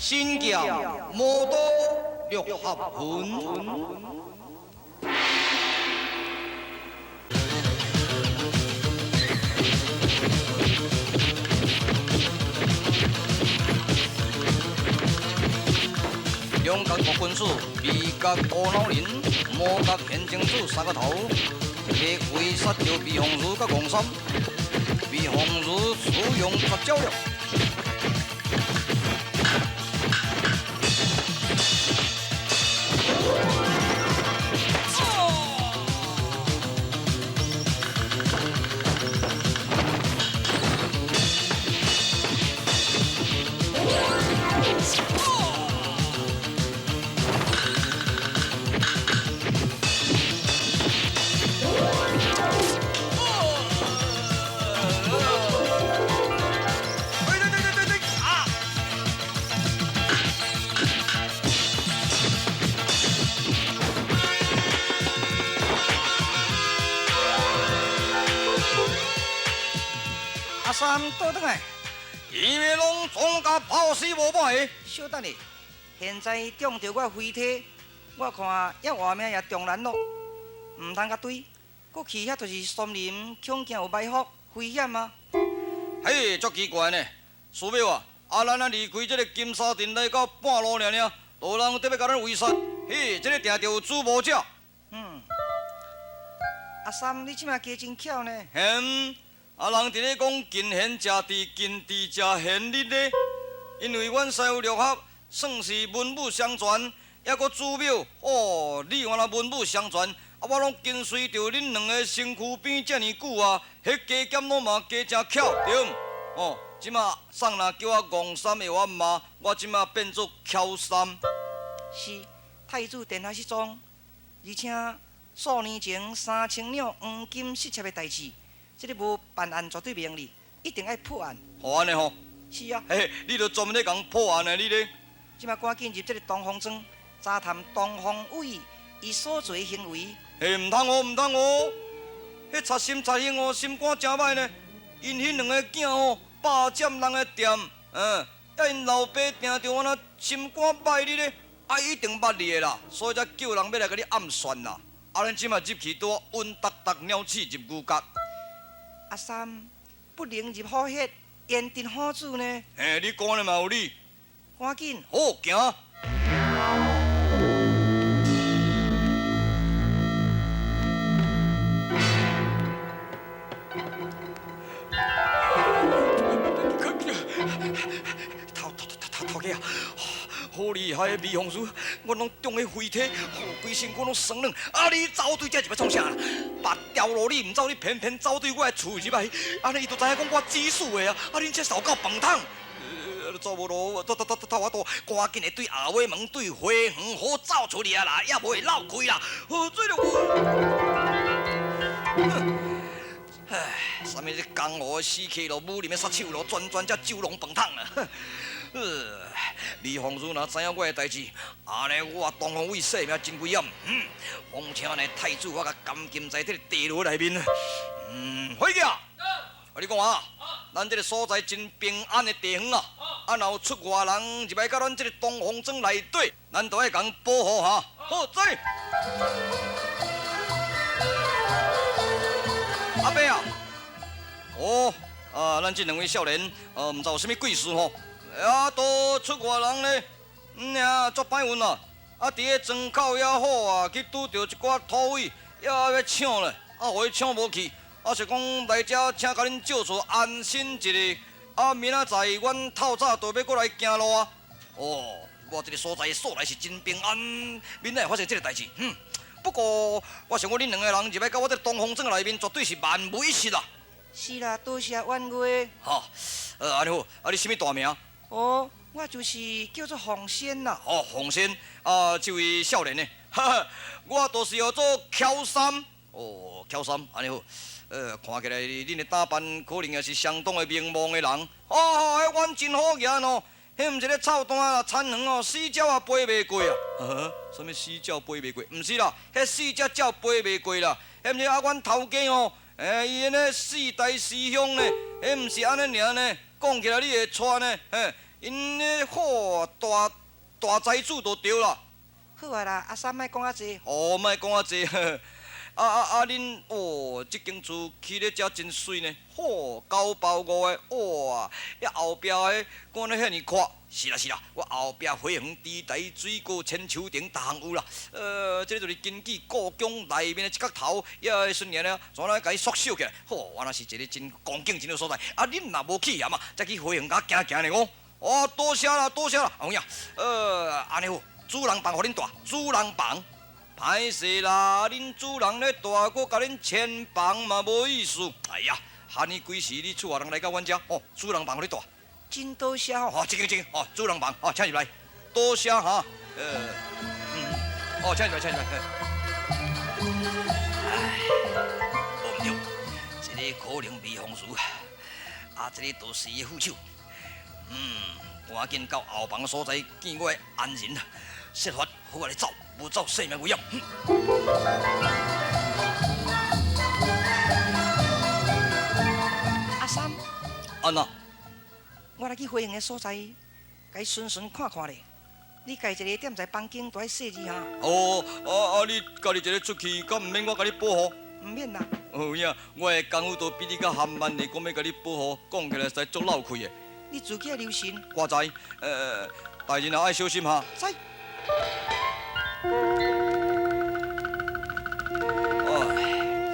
神剑魔刀六合拳。两角国军师，二角乌脑林，魔角现政主三个头，去围杀着魏凤如佮王三，魏凤如使用绝招了。阿三倒转来，伊欲拢总共抛死无半个。小等下，现在中著我飞梯，我看犹活命也中难咯，毋通佮追，阁去遐就是松林，恐惊有埋伏，危险啊！嘿，足奇怪呢，师妹啊，啊咱啊离开这个金沙镇来到半路尔尔，就有人特欲共咱围杀，嘿，这个定著有主谋者。阿三，你这马加真巧呢。嘿。啊，人伫咧讲近贤食智，近智食贤你咧。因为阮师父六合算是文武双全，抑阁祖庙哦，你原来文武双全，啊，我拢跟随著恁两个身躯边遮尔久啊，彼加减拢嘛加诚巧，对毋？哦，这马送若叫我戆三的我妈，我这马变做巧三。是，太子殿下失踪，而且数年前3000两黄金失窃的代志。这个无办案绝对袂用哩，一定爱破案。好按呢吼？是啊。嘿，你著专门咧共破案的，你咧？这马赶紧入这个东方庄，查探东方伟伊所做的行为。嘿，毋通哦，毋通哦！彼贼心贼性哦，心肝诚歹呢。𪜶彼两个囝吼，霸占人的店，啊𪜶老爸定著按怎心肝歹你咧，啊一定捌你的啦，所以才叫人欲来共你暗算啦。啊，咱这马入去拄好稳当当鸟鼠入牛角。阿三，不能入虎穴，焉得虎子呢？嘿，你讲的嘛有理。赶紧。好，行。头头头头家啊！好厉害的魏凤书，我拢中彼飞梯，规身躯拢酸软。啊！你走对这是欲创啥啦？别条路你毋走，你偏偏走对我的厝入来，按呢伊就知影讲我指使的啊！啊！恁这扫到饭桶，走无路，头头头头我都赶紧的对后尾门对花园好走出去啊啦，也无会漏开啦。好，做了。唉，啥物这江湖的死客咯，武林的杀手咯，专专遮酒龙饭桶啊！李凤如若知影我的代志，按呢我东方伟性命真危险。况且呢，太子我共监禁在这个地牢内面。伙计啊，我你讲啊，咱这个所在真平安的地方啊，啊，若有出外人入来到咱这个东方庄内底，咱都爱共保护哈。好，走。阿伯啊，哦，啊，咱這兩位少年，毋知有啥物貴事吼？啊，都出外人咧，爾足歹運啊！啊，佇个庄口遐好啊，去拄著一寡土匪，也欲搶咧，啊，予伊搶無去，啊是講來遮請共恁借厝安身一下，啊，明仔載阮透早就欲閣來行路啊。哦，我這个所在素來是真平安，免會發生這个代誌。嗯，不過我想講恁兩個人入來到我這個東風莊內面，絕對是萬無一失啦。是啦，多謝婉月。好，按呢好，啊，你啥物大名？哦，我就是叫做鳳仙啦。哦，鳳仙，啊，這位少年呢？哈哈，我就是叫做喬三。哦，喬三，按呢好。看起來恁的打扮可能也是相當的名望的人。哦，彼阮真好言哦，彼毋是咧臭蛋啦，田園哦，死鳥也飛袂過啊。哈，啥物死鳥飛袂過？毋是啦，彼死隻鳥飛袂過啦。彼毋是啊，阮頭家哦，伊彼個四大師兄呢，彼毋是按呢爾呢，講起來你會揣呢，嘿。𪜶咧好大大財主就對啦。好啊啦，阿三莫講遐濟。哦，莫講遐濟。啊啊啊！恁哦，這間厝起咧遮真媠呢。吼，九包五个，哇！遐後壁的，看咧遐爾闊。是啦是啦，我後壁花園、池台、水果、千秋亭，逐項有啦。這个就是根據故宮內面的一角頭，遐個孫兒咧，怎來共伊縮小起來？吼，原來是一个真光景真好所在。啊，恁若無去嫌啊，才去花園共行行咧哦。哦，多謝啦，多謝啦，有影。按呢好，主人房予恁蹛，主人房，歹勢啦，恁主人咧蹛，閣共恁牽房嘛無意思。哎呀，哈呢幾時你厝外人來到阮遮，哦，主人房予你蹛，真多謝吼。哦，這間這間，哦，主人房，哦，請入來，多謝哈。哦，請入來，請入來。唉，無毋對，這个可能未風事，啊，這个就是伊的副手。趕緊到後房所在見我的恩人，設法好來走，無走性命危險。阿三，按怎？我來去花園的所在，共伊巡巡看看咧。你家一个踮在房間，都愛細膩哈。哦，啊啊！你家己一个出去，敢毋免我共你保護？毋免啦。有影，我的功夫都比你較含慢的，講欲共你保護，講起來實在足漏氣的。你自己愛留神。我知，大人啊愛小心哈。知。唉，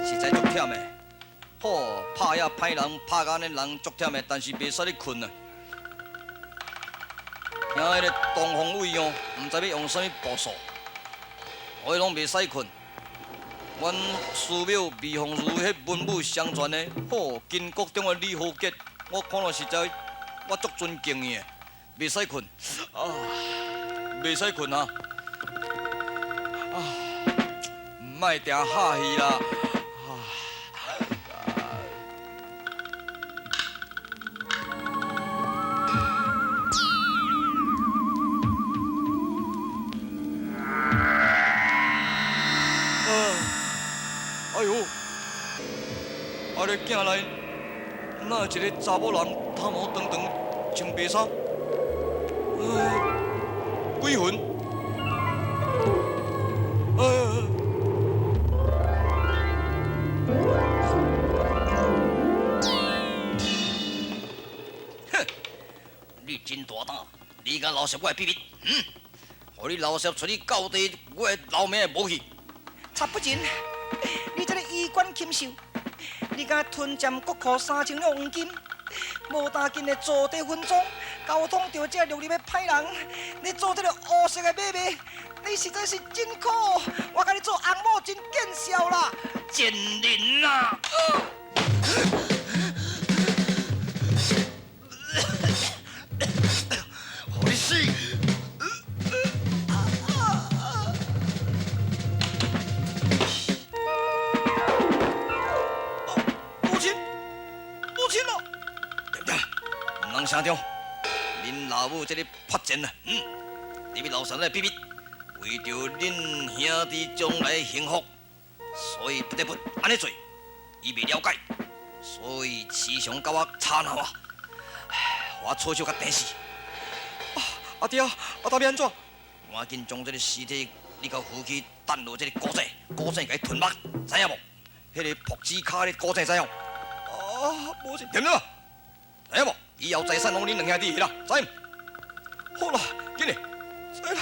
實在足忝的。吼，拍遐歹人，拍甲按呢人足忝的，但是袂使咧睏啊。聽彼个東方偉哦，毋知欲用啥物步數，我攏袂使睏。阮師廟未風如彼文武雙全的，吼，巾幗中的李豪傑，我看了實在。我足尊敬伊的，袂使睏，啊，袂使睏啊！啊，毋愛定哈戲啦！啊！哎喲，啊咧镜內哪有一个查某人頭毛長長，穿白衫，鬼魂！哼，你真大膽，你敢漏泄我的秘密？嗯，予你漏泄出去到底我的老命會無去。插不進，你這个衣冠禽獸！你敢吞占國庫3000兩黃金，無當緊的坐地分贓，交通著這六入的歹人，你做這个烏色的買賣，你實在是真可惡！我共你做翁某真見笑啦！賤人啊！予你死！母親，母親啊！對不對？毋通聲張，恁老母這个破賤啊！你欲留啥个秘密？為著恁兄弟將來幸福，所以不得不按呢做。伊袂了解，所以時常共我吵鬧啊，予我措手共電死。啊，阿爹啊，阿達欲按怎？趕緊將這个屍體你共扶去等落這个古井，古井共伊吞沒，知影無？彼个朴子跤咧古井知影？啊，無是，點了？知影無？以後財產攏恁兩兄弟的啦，知無？好啦，緊來，知啦。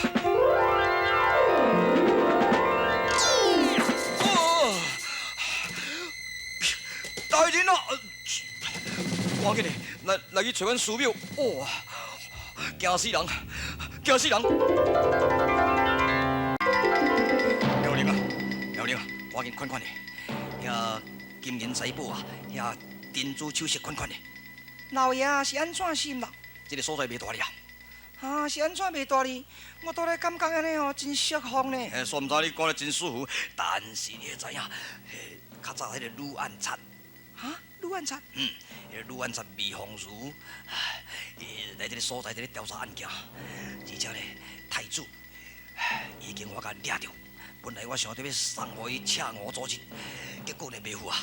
大人啊，趕緊的，來來去揣阮師母。哇，驚死人，驚死人！妙玲啊，妙玲啊，趕緊款款的，遐金銀財寶啊，遐珍珠首飾款款的。老爺是按怎心啦？這個所在袂大哩啊！啊，是按怎袂大哩？我倒咧感覺按呢吼，真釋放呢。嘿，煞毋知你講得真舒服，但是你會知影，嘿，較早彼個女暗賊。哈？女暗賊？嗯，彼個女暗賊魏鳳如，伊來這個所在佇咧調查案件，而且咧，太子已經我共掠著。本來我想著欲送予伊赤五組織，結果呢袂赴啊。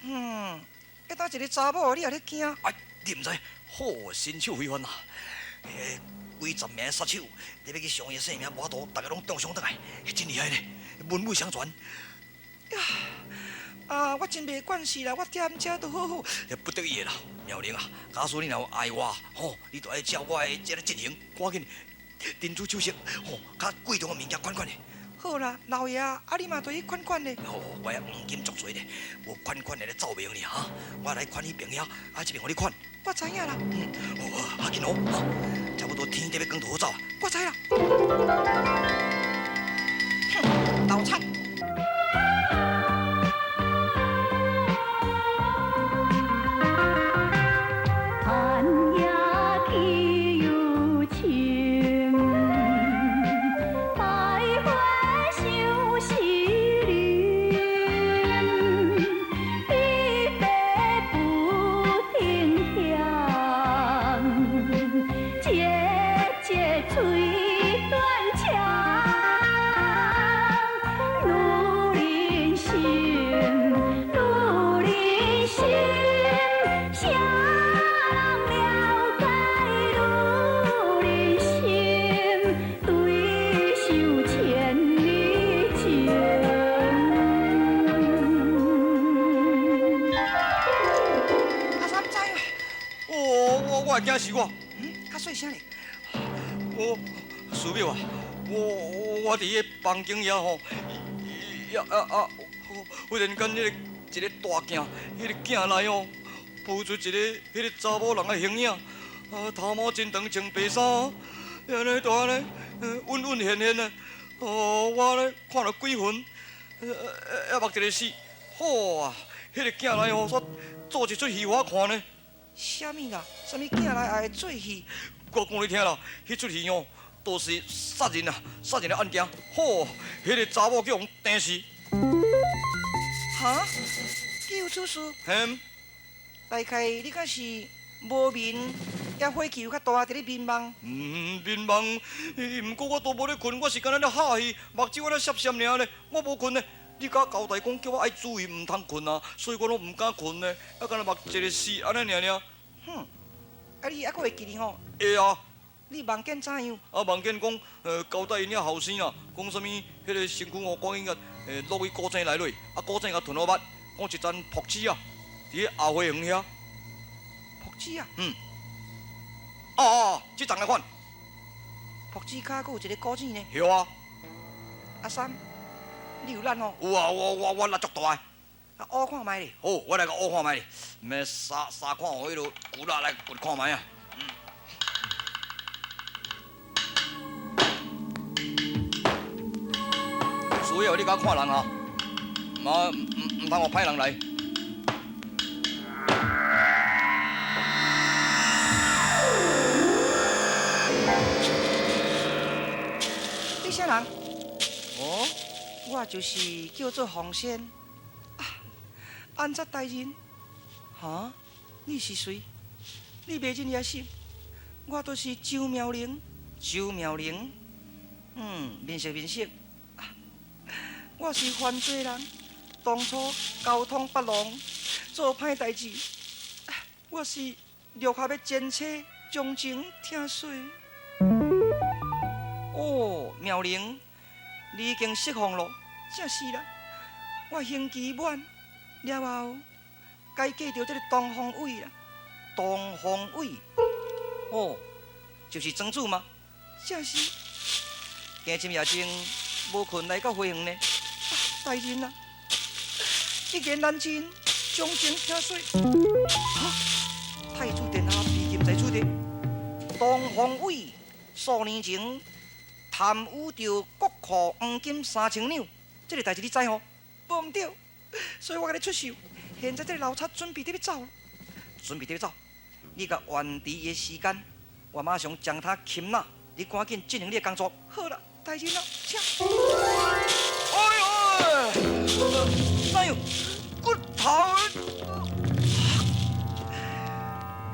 嗯，彼搭一個查某，你也咧驚？哎，你毋知，好身手非凡啊！彼幾十名殺手，你欲去傷伊的性命，無法度，逐个攏中傷轉來，真厲害呢，文武雙全。呀，啊，我真袂慣勢啦，我踮遮都好好。不得已的啦，妙玲啊，假使你若有愛我，吼，你就愛照我的這个進行，趕緊珍珠首飾，吼，較貴重的物件款款的。好啦，老爺啊，你嘛著去款款的。哦，我遐黃金足濟咧，無款款的咧走袂用哩哈。我來款彼邊遐，啊，這邊予你款。我知影啦。嗯，哦，啊緊哦，哈，差不多天得欲光就好走。我知啦。哼，老賊。驚死我！嗯，較細聲咧。我師母啊，我佇彼房間遐吼，呀啊啊！忽然間，彼個一个大鏡，彼个鏡內吼，浮出一个彼个查某人的形影，啊，頭毛真長，穿白衫，按呢就按呢，穩穩現現的。哦，我咧看了鬼魂，抑目一个死，好啊！彼个鏡內吼，煞做一出戲予我看呢。啥物啦？啥物鏡來也會做戲？我講你聽啦，彼出戲哦，都是殺人啊，殺人的案件。吼，彼个查某叫予人釘死。哈？岂有此事？嘿。大概你敢是無眠，抑火氣有較大，佇咧眠夢。嗯，眠夢。毋過我都無咧睏，我是干焦咧拍戲，目睭我咧閃閃爾咧，我無睏咧。你敢交代講叫我愛注意，毋通睏啊，所以我攏毋敢睏呢。啊，干焦目一个死按呢爾爾。哼，啊你猶閣會記得吼？會啊。你夢見怎樣？啊，夢見講，交代𪜶遐後生啊，講啥物？彼个身軀哦，趕緊共，落去古井內裏，啊，古井共吞好捌，講一層朴子啊，佇咧後花園遐。朴子啊？嗯。啊啊，這層的款。朴子跤閣有一个古井呢。對啊。阿三，你有力吼？有啊，我力足大的。啊，挖看覓咧。好，我來共挖看覓咧。欲三三看予彼落骨力來掘看覓啊。師母，你共我看人吼，毋毋通予歹人來。你啥人？哦，我就是叫做鳳仙。啊，按察大人，哈？你是誰？你袂認也是？我就是周妙玲，周妙玲。嗯，面熟面熟。啊，我是犯罪人，當初交通北龍做歹代誌，啊，我是六合的前妻，將情聽說。哦，妙玲，你已經釋放咯，正是啦。我刑期滿了後，該嫁著這个東方偉啦。东方伟，哦，就是庄主吗？正是。今深夜钟无困来到花园呢？啊，大人啊，一言难尽，将情听说。哈，太子殿下秘剑在此地。东方伟数年前贪污著国库黄金3000两，这个代志你知吼？无毋对，所以我共你出售。现在这个老贼准备伫欲走，准备伫欲走。你共延迟伊的时间，我马上将他擒拿。你赶紧进行你的工作。好啦，大人啊，请。哎呦，哎呦，骨头，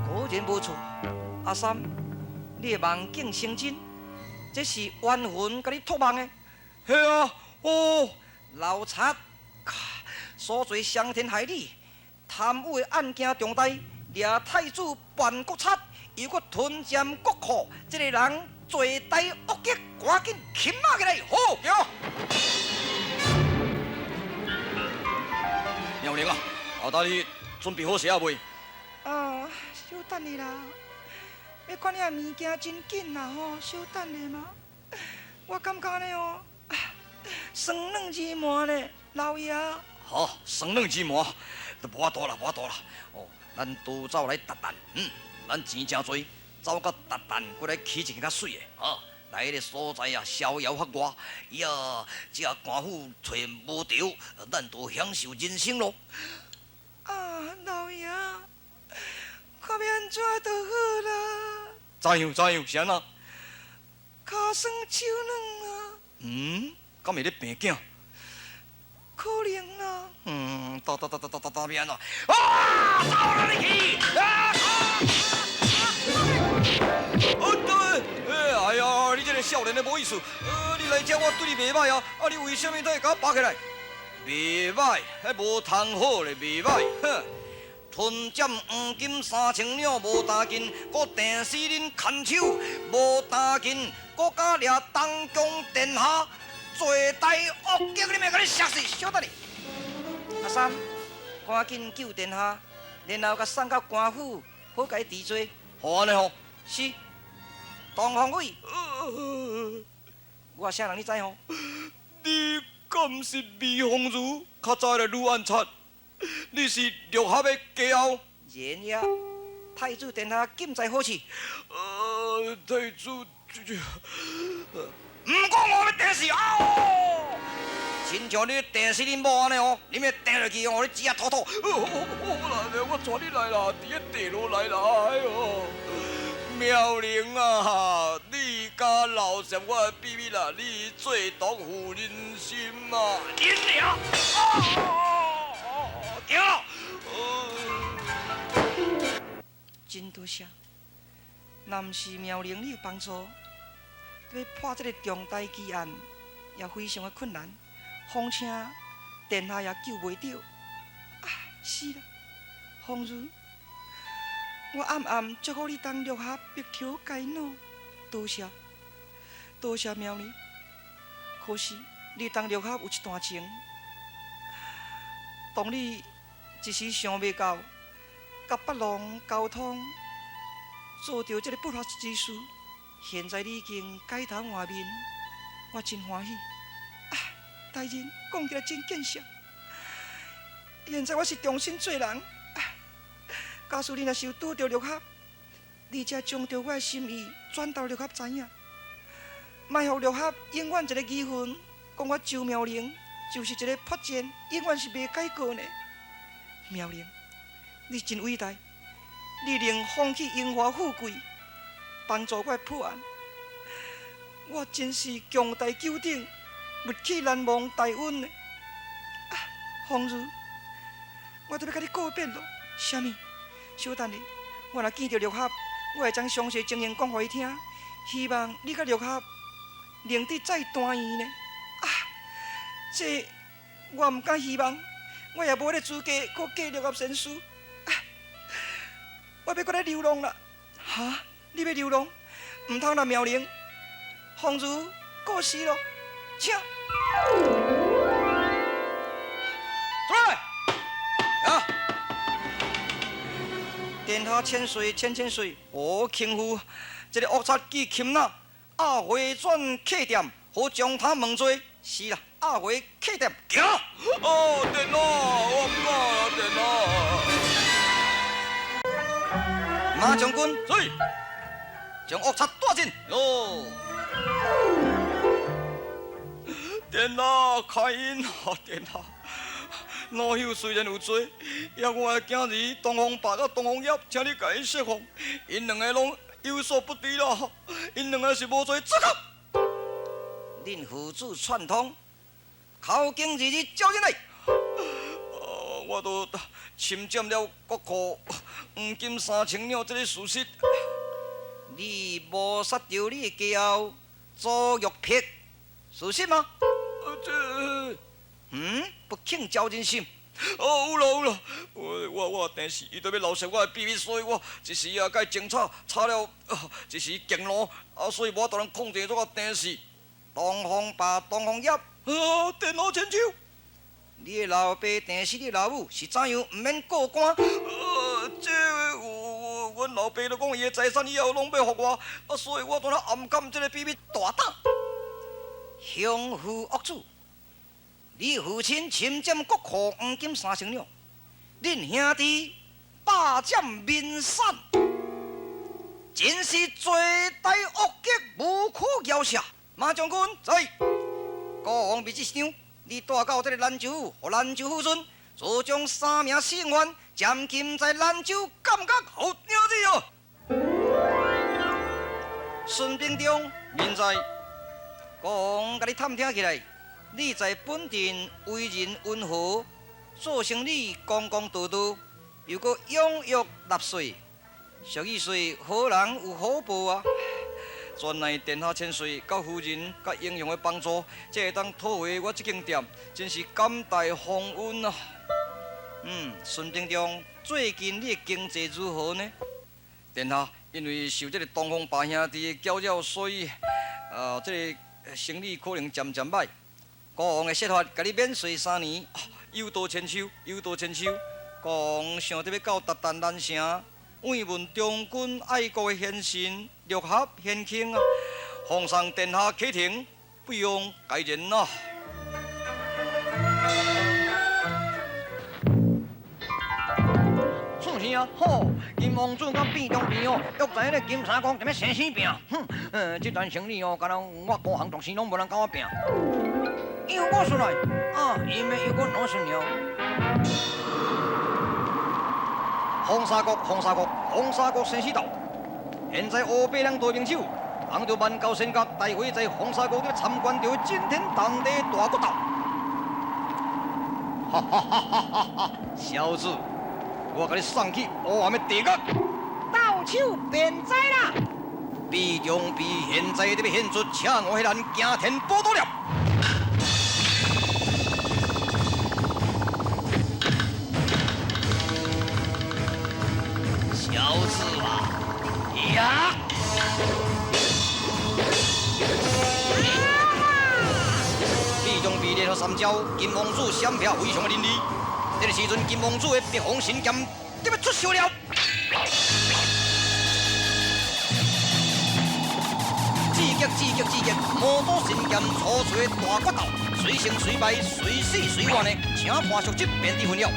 果然无错。阿三，你的梦境成真，这是冤魂共你托梦的。系啊，哦，老贼，所做伤天害理、贪污的案件重大，掠太子扮国贼，又阁吞占国库，这个人罪大恶极，赶紧擒拿起来！好，行。妙玲啊，后搭你准备好势啊未？啊，小等下啦，欲看遐物件真紧啦吼，小等下嘛。我感觉呢哦，酸软之魔呢，老爷。好，酸软之魔，都无法度啦，无法度啦。哦，咱拄走来达旦，咱钱诚济，走到达旦，阁来起一间较媠的，啊，来彼个所在啊，逍遥法外，呀，这官府揣无著，咱就享受人生咯。啊，老爷，看欲按怎就好啦。怎样？怎样？是按怎？跤酸手软啊。敢会咧病囝？可能啦。哒哒哒哒哒哒哒，欲按怎？啊！走啦你去！啊！哦对，哎呀，你这个少年的无意思。你来遮我对你袂䆀啊，啊你为啥物都会共我拔起来？袂䆀，彼无通好咧，袂䆀。哼，吞占黄金3000两无担紧，阁定死恁牵手无担紧，阁敢掠东宫殿下，罪大恶极，你欲共你摔死！小等下，阿三，赶紧救殿下，然后共送到官府，好共伊治罪。好按呢吼？是。东方伟，我啥人你知吼？你敢是美凤如较早的女暗贼？你是六合的家后？然也，太子殿下今在何处？太子，毋讲我欲电死啊！亲像你电死恁某按呢哦，你欲电落去哦，你舌吐吐。好啦，我带你来啦，伫个地牢来啦，哎哟，妙玲啊，你敢漏泄我的秘密啦？你最毒妇人心啊！恁娘！行。真多谢，若毋是妙玲你的帮助，欲破这个重大奇案也非常的困难，况且殿下也救袂著。啊，是啦，凤如，我暗暗祝福你当六合白头偕老，多谢，多谢妙玲。可是你当六合有一段情，当你一时想袂到，共北龙交通，做著这个不法之事，现在你已经改头换面，我真欢喜。啊，大人讲起来真见笑。现在我是重新做人。啊，假使你若是有拄著六合，你才将著我的心意转予六合知影，莫予六合永远一个疑云，讲我周妙玲就是一个泼贱，永远是袂改过呢。妙玲，你真伟大，你能放弃荣华富贵，帮助我破案，我真是强大九鼎，勿去难忘大恩呢。啊，凤如，我得欲共你告别咯。啥物？小等下，我若见著六合，我会将详细情形讲予伊听，希望你佮六合能得再团圆呢。啊，这我毋敢希望，我也无彼个资格阁嫁六合仙师。啊，我欲阁来流浪啦！哈？你欲流浪？毋通啦，妙玲，凤如过世咯，请。出来！啊！殿下千岁千千岁，我轻夫这个恶贼记擒拿，押回转客店，予将他问罪。是啦，押回客店。行。哦，殿下，我毋敢啦，殿下。马将军，是，将恶贼带进。哦。殿下，开恩啊，殿下。老朽虽然有罪，也我的囝儿东方白佮东方叶，请你共𪜶释放，𪜶两个拢有所不知啦，𪜶两个是无罪，走开。恁父子串通，口供日日招进来。我都侵占了国库黄金3000两这个事实。你谋杀掉你的家后朱玉碧，事实吗？这，不肯招人心。哦，有啦有啦，我电视伊都欲漏泄我的秘密，所以我一时啊，共伊争吵，吵了一时激怒，啊，所以无法度控制住个电视。东方白，东方叶，啊，电脑千秋。你的老爸电视，你老母是怎样毋免过关？这有阮老爸都讲伊的财产以后拢欲予我，啊，所以我当然暗藏这个秘密。大胆，雄父恶子，你父亲侵占国库黄金3000两，恁兄弟霸占民产，真是罪大恶极，无可饶赦。马将军，在。国王密旨上，你带到这个兰州府，予兰州府尊，就将三名死犯监禁在兰州监狱。好，听旨哦。孙秉忠，明在。国王共你探听起来，你在本镇为人温和，做生意公公道道，又阁踊跃纳税，俗语说好人有好报啊。全赖殿下千岁、佮夫人、佮英雄的帮助，才会当讨回我这间店，真是感戴皇恩啊！孙秉忠，最近你的经济如何呢？殿下，因为受这个东方白兄弟的搅扰，所以这个生意可能渐渐歹。国王的说法，共你免税3年。有道千秋，有道千秋。国王想著欲到达旦南城，慰问忠君爱国的贤臣，六合贤卿啊！奉上殿下启程，不用该人啊！创啥啊？吼！金王子佮变中变哦，约在彼个金山宫踮咧生死拼。哼，这单生意哦，敢若我孤行独市拢无人佮我拼。又我出来啊！因为又阁攞顺了。风沙国，风沙国，风沙国生死斗。现在乌白两大名手，扛着万高仙阁，大会在风沙国咧参观著惊天动地大决斗。哈哈哈哈哈！小子，我共你送去黑暗的地狱。到手便知啦。毕中比现在得欲献出请我彼人惊天宝刀了。小子啊，呀！毕中比连续三招，金王子闪避非常的凌厉。这个时阵，金王子的白虹神剑得欲出手了。刺激刺激刺激！魔都神剑初出的大决斗，随胜随败，随死随活呢？请看续集，便知分晓。